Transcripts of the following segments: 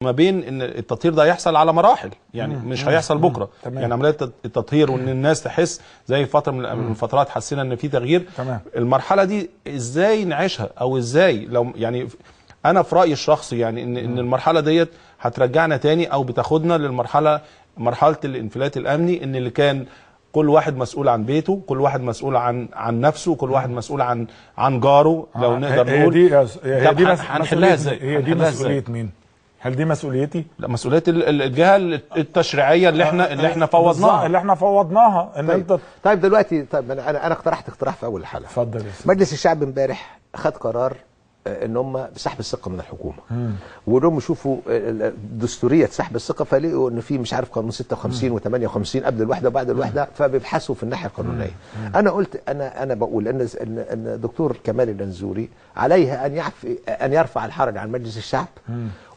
ما بين ان التطهير ده يحصل على مراحل، يعني مش هيحصل بكره. تمام. يعني عملية التطهير وان الناس تحس زي فترة من الفترات حسينا ان في تغيير. تمام. المرحلة دي ازاي نعيشها، او ازاي لو يعني انا في رايي الشخصي يعني ان المرحلة ديت هترجعنا تاني او بتاخدنا للمرحلة، مرحلة الانفلات الامني، ان اللي كان كل واحد مسؤول عن بيته، كل واحد مسؤول عن نفسه، كل واحد مسؤول عن جاره، لو نقدر نقول. هي دي هنحلها ازاي؟ هي دي مسؤولية مين؟ هل دي مسؤوليتي؟ لا، مسؤولية الجهة التشريعية اللي احنا فوضناها، اللي احنا فوضناها ان طيب. انت طيب دلوقتي، طيب انا اقترحت اقتراح في اول الحلقة. اتفضل يا سيدي. مجلس الشعب امبارح خد قرار ان هم بسحب الثقة من الحكومة، وانهم يشوفوا دستورية سحب الثقة، فلقوا ان في مش عارف قانون 56 و58 قبل الوحدة وبعد الوحدة، فبيبحثوا في الناحية القانونية. انا قلت انا بقول ان الدكتور كمال الجنزوري عليه ان يرفع الحرج عن مجلس الشعب،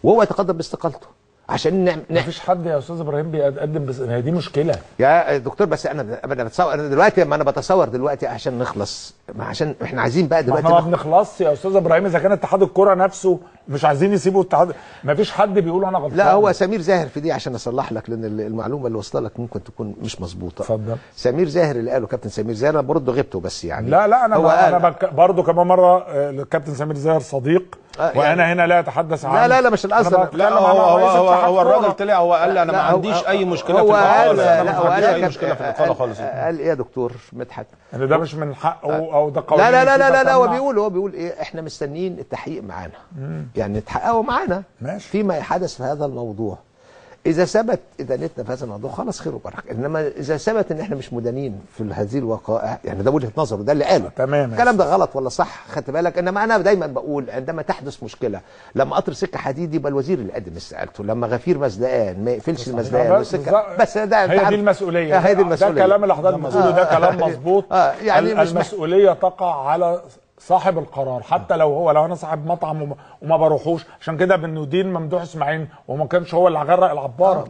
وهو يتقدم باستقالته عشان مفيش حد يا استاذ ابراهيم بيقدم، بس هي دي مشكلة يا دكتور. بس انا بتصور، انا دلوقتي ما انا بتصور دلوقتي عشان نخلص، ما عشان احنا عايزين بقى دلوقتي ما بنخلصش يا استاذ ابراهيم. اذا كان اتحاد الكره نفسه مش عايزين يسيبوا الاتحاد، مفيش حد بيقول انا غلطان. لا، هو سمير زاهر في دي عشان اصلح لك، لان المعلومة اللي وصلت لك ممكن تكون مش مظبوطة. اتفضل. سمير زاهر اللي قاله كابتن سمير زاهر، انا برضه غبته بس يعني لا لا انا انا برضه كمان مرة الكابتن سمير زاهر صديق، وانا يعني هنا لا اتحدث عنه. لا لا لا مش القصد. لا، هو الراجل طلع هو قال انا ما عنديش اي مشكلة في الاقالة، انا ما عنديش اي مشكلة في الاقالة خالص. قال ايه يا دكتور مدحت؟ ان ده مش من حقه او ده قانون. لا لا لا لا لا، هو بيقول ايه؟ احنا مستنيين التحقيق معانا، يعني تحققوا معانا فيما حدث في هذا الموضوع. اذا ثبت ادانتنا في هذا الموضوع خلاص خير وبركة، انما اذا ثبت ان احنا مش مدانين في هذه الوقائع، يعني ده وجهه نظره، ده اللي قاله. تمام. الكلام ده غلط ولا صح؟ خدت بالك؟ انما انا دايما بقول عندما تحدث مشكلة، لما قطر سكة حديد يبقى الوزير اللي قدم استقالته، لما غفير مزلقان ما يقفلش المزلقان والسكه، بس ده هي دي المسؤولية. هي دي المسؤولية. ده الكلام اللي حضرتك بتقوله ده كلام مظبوط. يعني المسؤولية تقع على صاحب القرار، حتى لو هو، لو انا صاحب مطعم وما بروحوش. عشان كده بندين ممدوح اسماعيل وما كانش هو اللي غرق العبارة.